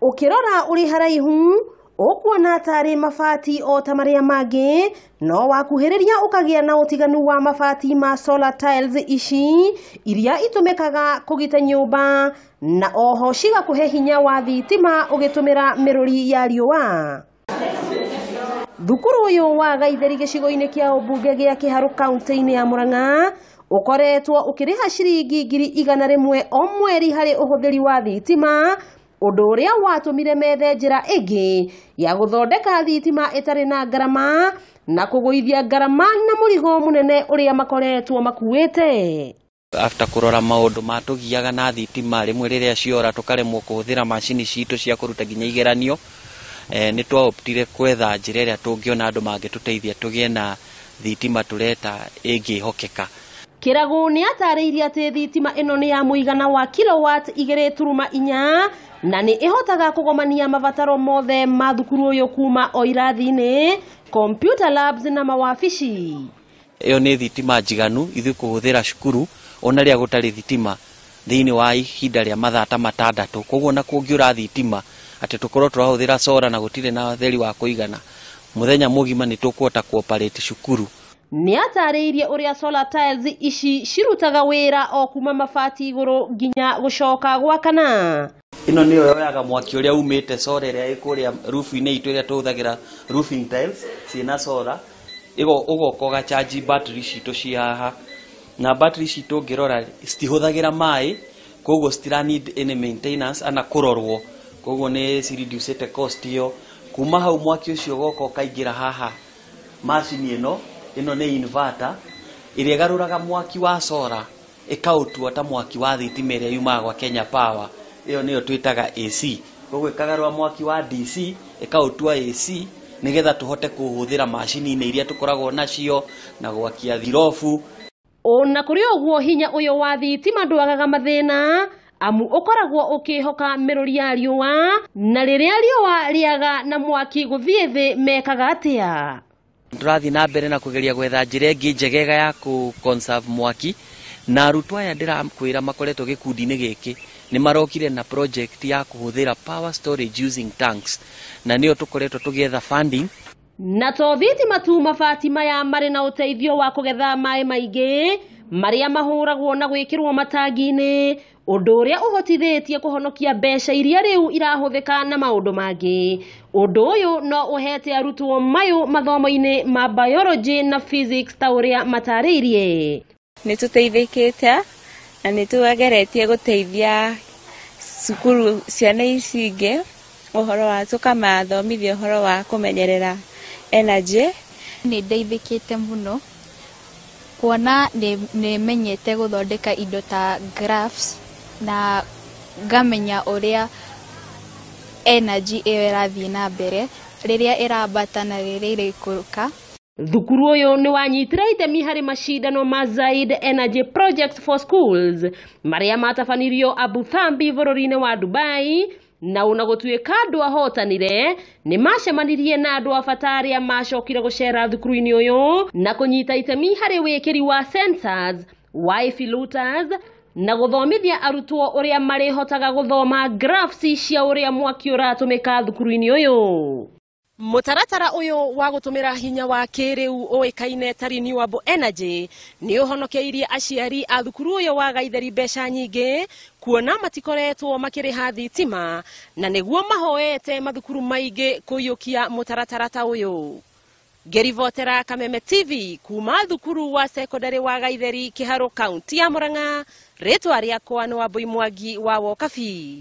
Ũkĩrora ũrĩ haraihu ũkuona tarĩ mabati o ta marĩa mangĩ, no wakuhĩrĩria ũkagĩa na ũtiganu wa mabati ma solar tiles ici iria itũmĩkaga kũgita nyũmba na oho cigakũhe hinya wa thitima ũgĩtũmĩra mĩrũri ya riũa. Thukuru ũyũ wa Gaitheri gĩcigo-inĩ kĩa ũmbunge gĩa Kĩharũ kaunti-inĩ ya Murang'a ũkoretwo ũkĩrĩha ciringi 100,000 o mweri harĩ ũhũthĩri wa thitima, ũndũ ũrĩa watũmire methe njĩra ĩngĩ ya gũthondeka thitima ĩtarĩ na ngarama na kũgũithia ngarama na mũrigo mũnene ũrĩa makoretwo makuĩte. After kũrora maũndũ matũgiaga na thitima rĩmwe rĩrĩa ciora tũkaremwo kũhũthĩra macini citũ cia kũruta nginya igeranio, nĩ twaoptire kwetha njĩra ĩrĩa tũngĩona andũ mangĩtũteithia tũgĩe na thitima tũreta ĩngĩhokeka. Kĩragu nĩ atarĩirie atĩ thitima ĩno nĩ ya mũigana wa kilowatt 2.4 na nĩ ĩhotaga kũgomania mabataro mothe ma thukuru ũyũ kuma o irathi-inĩ, computer labs na mawabici. Ĩyo nĩ thitima njiganu ithuĩ kũhũthĩra cukuru ona rĩrĩa gũtarĩ thitima thĩinĩ wa ihinda rĩa mathaa ta 6. Koguo na kũngĩũra thitima atĩ tũkorwo tũrahũthĩra solar na gũtirĩ na ũtheri wa kũigana, mũthenya mũgima nĩ tũkũhota kũoperate cukuru. Nĩ atarĩirie ũrĩa solar tiles ici cirutaga wĩra o kuma mabati igũrũ nginya gũcoka gwakana. Ĩno nĩyo yoyaga mwaki ũrĩa umĩte solar ĩrĩa ĩ kũrĩa roof-inĩ itũ ĩrĩa tũhũthagĩra roofing tiles ciĩna solar, ũgoka ũgacharge battery citũ ci haha, na battery citũ ũngĩrora citihũthagĩra maĩ, koguo citira need any maintenance ana kũrorwo, koguo nĩ cireducĩte cost ĩyo. Kuma hau mwaki ũcio ũgoka ũkaingĩra haha macini ĩno, ĩno nĩ inverter ĩrĩa ĩgarũraga mwaki wa solar ĩkaũtua ta mwaki wa thitima ĩrĩa yumaga gwa Kenya Power. Ĩyo nĩyo twĩtaga AC. Koguo ĩkagarũra mwaki wa DC ĩkaũtua AC nĩgetha tũhote kũhũthĩra macini-inĩ iria tũkoragwo nacio na gwakia thirobu. Ona kũrĩ ũguo hinya ũyũ wa thitima ndwagaga mathĩna, amu ũkoragwo ũkĩhoka mĩrũri ya riũa, na rĩrĩa riũa rĩaga na mwaki gũthiĩ thĩ mekaga atĩa? Tũrathiĩ na mbere na kũgeria gwetha njĩra ĩngĩ njegega ya kũ conserve mwaki, na arutwo aya ndĩrakwĩra makoretwo gĩkundi-inĩ gĩkĩ nĩ marokire na project ya kũhũthĩra power storage using tanks, na nĩyo tũkoretwo tũgĩetha funding. Na to thitima tu, mabati maya marĩ na ũteithio wa kũgetha maĩ maingĩ marĩa mahũragwo na gwĩkĩrwo matangi-inĩ, ũndũ ũrĩa ũhotithĩtie kũhonokia mbeca iria rĩu irahũthĩka na maũndũ mangĩ. Ũndũ ũyũ no ũhete arutwo mayũ mathomo-inĩ ma biology na physics ta ũrĩa matarĩirie. Nĩ tũteithĩkĩte na nĩ tũgeretie gũteithia cukuru ciana ici ingĩ ũhoro wa tũkamathomithia ũhoro wa kũmenyerera energy. Nĩ ndeithĩkĩte mũno kuona nĩ menyete gũthondeka indo ta graphs na ngamenya ũrĩa energy ĩyo ĩrathiĩ na mbere rĩrĩa ĩrambata na rĩrĩa ĩraikũrũka. Thukuru ũyũ nĩ wanyitire itemi harĩ macindano ma Zaid Energy Project for Schools marĩa matabanirio Abu Dhabi bũrũri-inĩ wa Dubai, na ona gũtuĩka andũ ahotanire nĩ macemanirie na andũ a bata arĩa macokire gũcera thukuru-inĩ ũyũ na kũnyita itemi harĩ wĩkĩri wa sensors, wifi routers na gũthomithia arutwo ũrĩa marĩhotaga gũthoma graphs cia ũrĩa mwaki ũratũmĩka thukuru-inĩ ũyũ. Mũtaratara ũyũ wa gũtũmĩra hinya wa kĩrĩu ũĩkaine ta renewable energy nĩ ũhonokeirie aciari a thukuru ũyũ wa Gaitheri mbeca nyingĩ, kuona matikoretwo makĩrĩha thitima, na nĩguo mahoete mathukuru maingĩ kũiyũkia mũtaratara ta ũyũ. Ngĩribotera Kameme TV kuma thukuru wa secondary wa Gaitheri, Kĩharũ, kaunti ya Murang'a, rĩtwa rĩakwa nĩ Wambui Mwangi wa Wokabi.